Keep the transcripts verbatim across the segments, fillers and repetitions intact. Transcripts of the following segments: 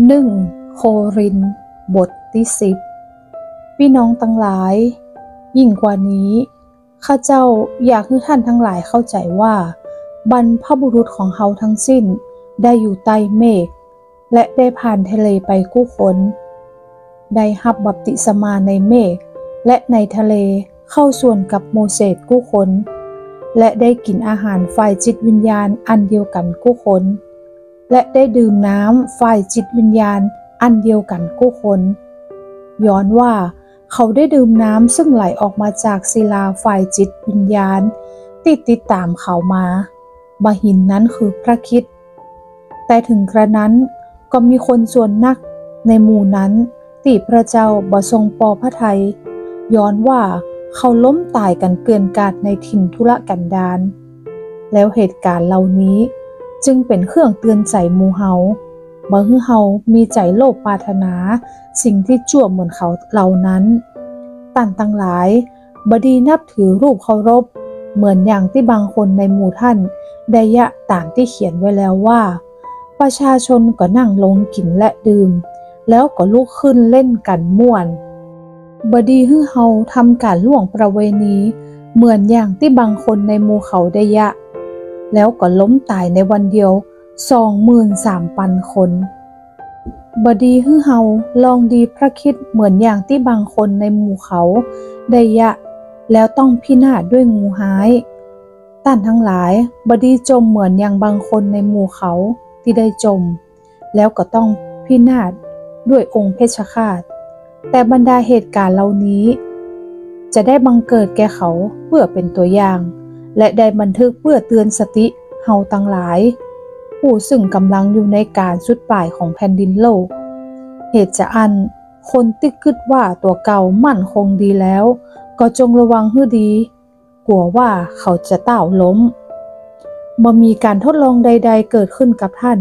หนึ่งโครินธ์ บทตี้สิบ ปี้น้องตังหลาย ยิ่งกว่านี้ ข้าเจ้าอยากหื้อท่านตังหลายเข้าใจ๋ว่า บรรพบุรุษของเฮาทั้งสิ้นได้อยู่ใต้เมฆ และได้ผ่านทะเลไปกู้คน ได้ฮับบัพติศมาในเมฆและในทะเลเข้าส่วนกับโมเสสกู้คน และได้กิ๋นอาหารฝ่ายจิตวิญญาณอันเดียวกั๋นกู้คน และได้ดื่มน้ำฝ่ายจิตวิญญาณอันเดียวกั๋นกู้คน ย้อนว่าเขาได้ดื่มน้ำซึ่งไหลออกมาจากศิลาฝ่ายจิตวิญญาณตี้ติดต๋ามเขามา บ่าหินนั้นคือพระคริสต์ แต่ถึงกระนั้นก็มีคนส่วนนักในหมู่นั้นตี้พระเจ้าบ่ทรงปอพระทัย ย้อนว่าเขาล้มต๋ายกั๋นเกลื่อนกลาดในถิ่นทุรกันดาร แล้วเหตุก๋ารณ์เหล่านี้จึงเป๋นเครื่องเตือนใจ๋หมู่เฮา บ่หื้อเฮามีใจ๋โลภปรารถนาสิ่งตี้จั่วเหมือนเขาเหล่านั้น ต้านตังหลาย บ่ดีนับถือรูปเคารพ เหมือนอย่างตี้บางคนในหมู่ท่านได้เยียะต๋ามตี้เขียนไว้แล้วว่า ประชาชนก็นั่งลงกิ๋นและดื่ม แล้วก็ลุกขึ้นเล่นกั๋นม่วน บ่ดีหื้อเฮาทำก๋านล่วงประเวณี เหมือนอย่างตี้บางคนในหมู่เขาได้เยียะ แล้วก็ล้มต๋ายในวันเดียวสองหมื่นสามปันคน บ่ดีหื้อเฮาลองดีพระคริสต์เหมือนอย่างตี้บางคนในหมู่เขาได้เยียะ แล้วต้องพินาศด้วยงูฮ้าย ต้านตังหลาย บ่ดีจมเหมือนอย่างบางคนในหมู่เขาตี้ได้จม แล้วก็ต้องพินาศด้วยองค์เพชฌฆาต แต่บรรดาเหตุก๋ารณ์เหล่านี้ จะได้บังเกิดแก่เขาเปื้อเป๋นตั๋วอย่าง และได้บันทึกเปื้อเตือนสติเฮาตังหลาย ผู้ซึ่งก๋ำลังอยู่ในก๋านสุดป๋ายของแผ่นดินโลก เหตุจาอั้น คนตี้กึ๊ดว่าตั๋วเก่ามั่นคงดีแล้ว ก็จงระวังหื้อดี กั๋วว่าเขาจะต้าวล้ม บ่มีก๋านทดลองใดๆ เกิดขึ้นกับท่าน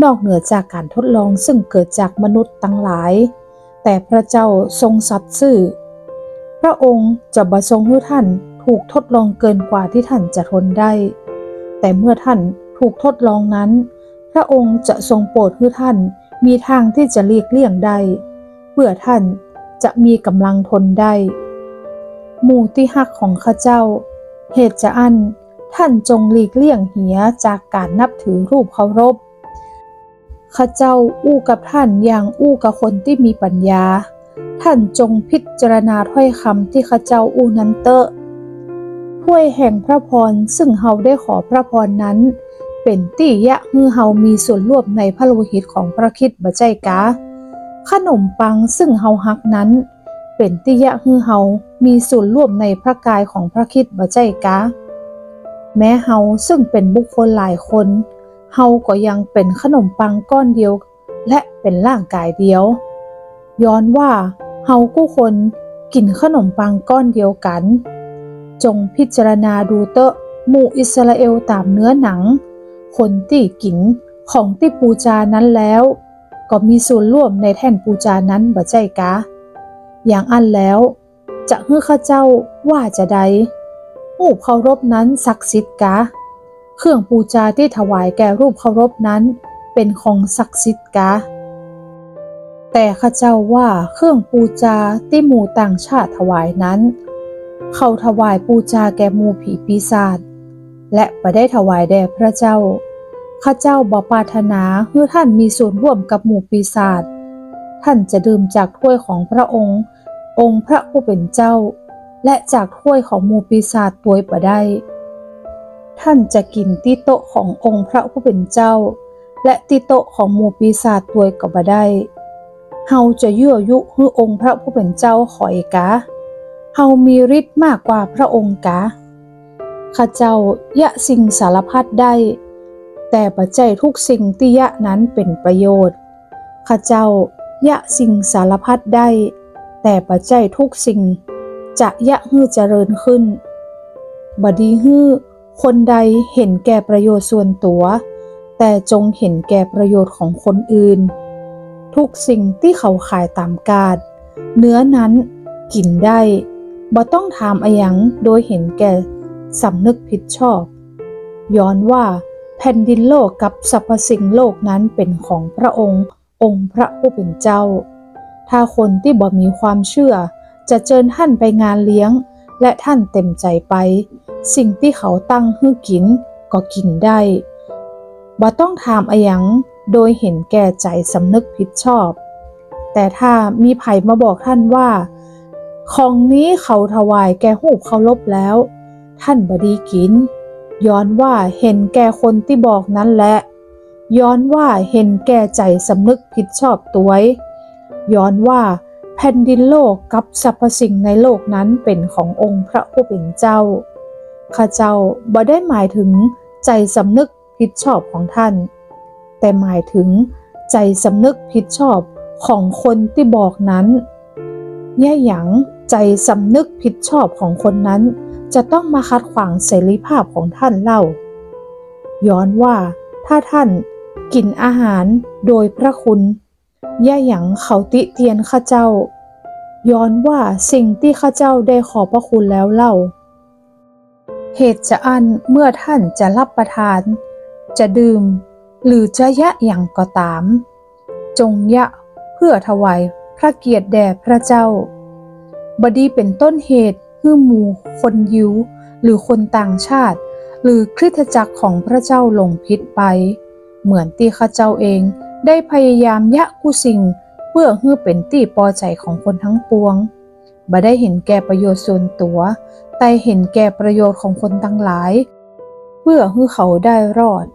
นอกเหนือจากก๋านทดลองซึ่งเกิดจากมนุษย์ตังหลาย แต่พระเจ้าทรงสัตย์ซื่อ พระองค์จะบ่ทรงหื้อท่านถูกทดลองเกินกว่าตี้ท่านจะทนได้ แต่เมื่อท่านถูกทดลองนั้น พระองค์จะทรงโปรดหื้อท่านมีตางตี้จะหลีกเลี่ยงได้ เปื้อท่านจะมีก๋ำลังทนได้ หมู่ตี้ฮักของข้าเจ้า เหตุจาอั้น ท่านจงหลีกเลี่ยงเหียจากก๋านนับถือรูปเคารพ ข้าเจ้าอู้กับท่านอย่างอู้กับคนตี้มีปั๋ญญา ท่านจงพิจารณาถ้อยกำตี้ข้าเจ้าอู้นั้นเต๊อะ ถ้วยแห่งพระพรซึ่งเฮาได้ขอพระพรนั้น เป๋นตี้เยียะหื้อเฮามีส่วนร่วมในพระโลหิตของพระคริสต์บ่ใจ้กา ขนมปังซึ่งเฮาฮักนั้น เป๋นตี้เยียะหื้อเฮามีส่วนร่วมในพระกายของพระคริสต์บ่ใจ้กา แม้เฮาซึ่งเป๋นบุคคลหลายคน เฮาก็ยังเป๋นขนมปังก้อนเดียว และเป๋นร่างก๋ายเดียว ย้อนว่าเฮากู้คนกิ๋นขนมปังก้อนเดียวกั๋น จงพิจารณาดูเต๊อะ หมู่อิสราเอลต๋ามเนื้อหนัง คนตี้กิ๋นของตี้ปูจานั้นแล้ว ก็มีส่วนร่วมในแท่นปูจานั้นบ่ใจ้กา อย่างอั้นแล้ว จะหื้อข้าเจ้าว่าจาใด รูปเคารพนั้นศักดิ์สิทธิ์กา เครื่องปูจาตี้ถวายแก่รูปเคารพนั้นเป๋นของศักดิ์สิทธิ์กา แต่ข้าเจ้าว่าเครื่องปูจาตี้หมู่ต่างชาติถวายนั้น เขาถวายปูจาแก่หมู่ผีปีศาจ และบ่ได้ถวายแด่พระเจ้า ข้าเจ้าบ่ปรารถนาหื้อท่านมีส่วนร่วมกับหมู่ปีศาจ ท่านจะดื่มจากถ้วยของพระองค์ องค์พระผู้เป๋นเจ้า และจากถ้วยของหมู่ปีศาจตวยบ่ได้ ท่านจะกิ๋นตี้โต๊ะขององค์พระผู้เป๋นเจ้า และตี้โต๊ะของหมู่ปีศาจตวยก็บ่ได้ เฮาจะยั่วยุหื้อองค์พระผู้เป๋นเจ้าขอยกา เฮามีฤทธิ์มากกว่าพระองค์กา ข้าเจ้าเยียะสิ่งสารพัดได้ แต่บ่ใจ้ทุกสิ่งตี้เยียะนั้นเป๋นประโยชน์ ข้าเจ้าเยียะสิ่งสารพัดได้ แต่บ่ใจ้ทุกสิ่งจะเยียะหื้อเจริญขึ้น บ่ดีหื้อคนใดเห็นแก่ประโยชน์ส่วนตั๋ว แต่จงเห็นแก่ประโยชน์ของคนอื่น ทุกสิ่งตี้เขาขายต๋ามกาด เนื้อนั้นกิ๋นได้ บ่ต้องถามอะหยังโดยเห็นแก่สำนึกผิดชอบ ย้อนว่าแผ่นดินโลกกับสรรพสิ่งโลกนั้นเป๋นของพระองค์ องค์พระผู้เป๋นเจ้า ถ้าคนตี้บ่มีความเจื้อจะเจิญต้านไปงานเลี้ยง และต้านเต๋มใจ๋ไป สิ่งตี้เขาตั้งหื้อกิ๋นก็กิ๋นได้ บ่ต้องถามอะหยัง โดยหันแก่ใจ๋สำนึกผิดชอบ แต่ถ้ามีใผมาบอกต้านว่า ของนี้เขาถวายแก่ฮูปเคารพแล้ว ต้านบ่ดีกิ๋น ย้อนว่าหันแก่คนตี้บอกนั้นแล ย้อนว่าหันแก่ใจ๋สำนึกผิดชอบตวย ย้อนว่าแผ่นดินโลกกับสรรพสิ่งในโลกนั้นเป๋นขององค์พระผู้เป๋นเจ้า ข้าเจ้าบ่ได้หมายเถิงใจ๋สำนึกผิดชอบของต้าน แต่หมายเถิงใจ๋สำนึกผิดชอบของคนตี้บอกนั้น เยียะหยังใจ๋สำนึกผิดชอบของคนนั้นจะต้องมาขัดขวางเสรีภาพของต้านเล่า ย้อนว่าถ้าต้านกิ๋นอาหารโดยพระคุณ เยียะหยังเขาติเตียนข้าเจ้า ย้อนว่าสิ่งตี้ข้าเจ้าได้ขอบพระคุณแล้วเล่า เหตุจาอั้นเมื่อต้านจะรับประทาน จะดื่ม หรือจะเยียะหยังก็ต๋าม จงเยียะเพื่อถวายพระเกียรติแด่พระเจ้า บ่ดีเป๋นต้นเหตุหื้อหมู่คนยิว หรือคนต่างชาติ หรือคริสตจักรของพระเจ้าหลงผิดไป เหมือนตี้ข้าเจ้าเองได้พยายามเยียะกู้สิ่ง เพื่อหื้อเป๋นตี้ปอใจ๋ของคนตังปวง บ่ได้หันแก่ประโยชน์ส่วนตั๋ว แต่หันแก่ประโยชน์ของคนตังหลาย เพื่อหื้อเขาได้รอด